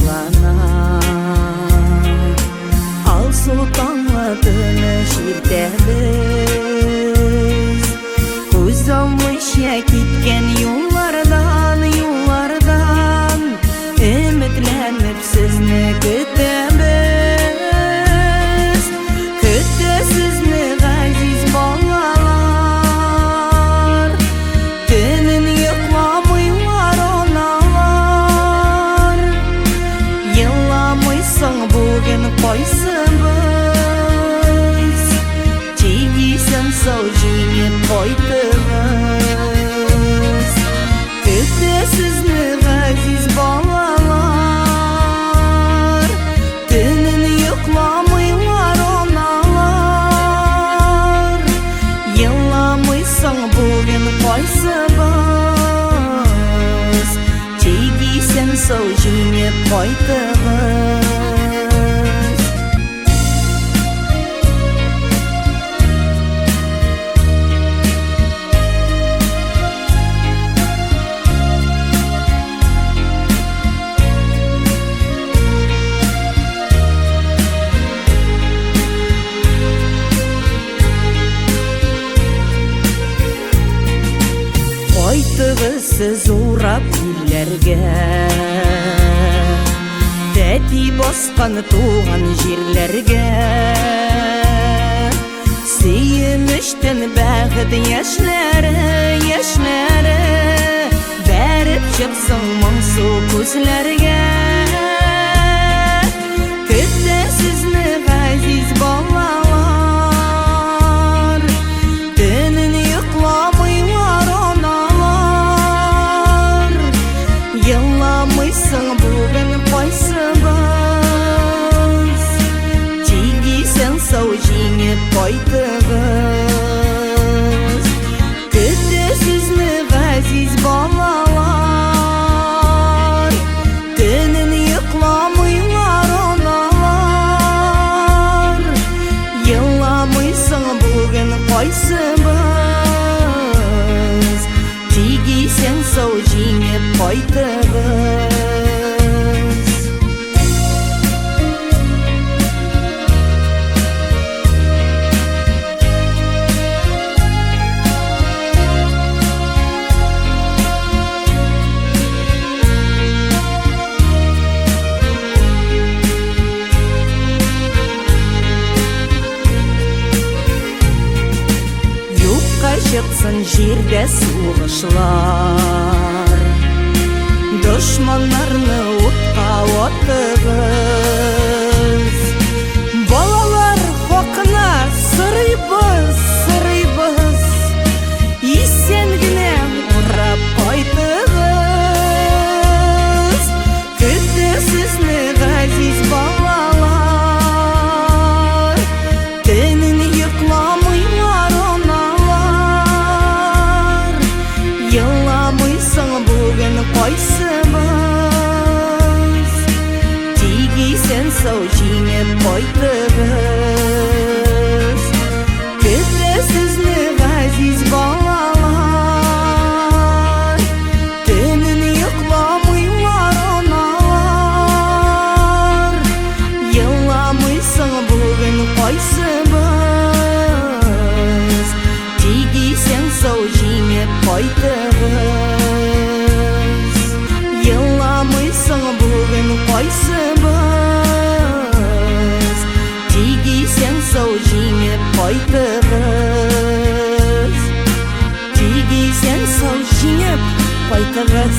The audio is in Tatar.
башлана. Алсу таңлы тыныч иртәбез, күз алмыйча киткән юллардан, юллардан өметләнеп сезне көтәбез. Көтә сезне газиз балалар, төнен йокламыйлар аналар. Еламыйсың бүген кайсыбыз, тик исән-сау җиңеп кайтыгыз. Көтә сезне газиз балалар, төнен йокламыйлар аналар. Еламыйсың бүген кайсыбыз, тик исән-сау җиңеп кайтыгыз. Кайтыгыз сез урап илләргә, тәти баскан туган җирләргә. Сөенечтән бәхет яшьләре, яшьләре бәреп чыксын моңсу күзләргә. Көтә сезне газиз балалар, төнен йокламыйлар аналар. Еламыйсың бүген кайсыбыз, тик исән-сау җиңеп кайтыгыз. Көтә сезне газиз балалар, төнен йокламыйлар аналар. Еламыйсың бүген кайсыбыз, тик исән-сау җиңеп кайтыгыз. Юкка чыксын җирдә сугышлар, дошманнарны утка атыгыз. Балалар хакына сорыйбыз, сорыйбыз, исән генә урап кайтыгыз. Көтә сезне газиз балалар, төнен йокламыйлар аналар. Еламыйсың бүген кайсыбыз, тик исән-сау җиңеп кайтыгыз. Көтә сезне газиз балалар, төнен йокламыйлар аналар. Еламыйсың бүген кайсыбыз, тик исән-сау җиңеп кайтыгыз. Еламыйсың бүген кайсыбыз, тик исән-сау җиңеп кайтыгыз. Тик исән-сау җиңеп кайтыгыз.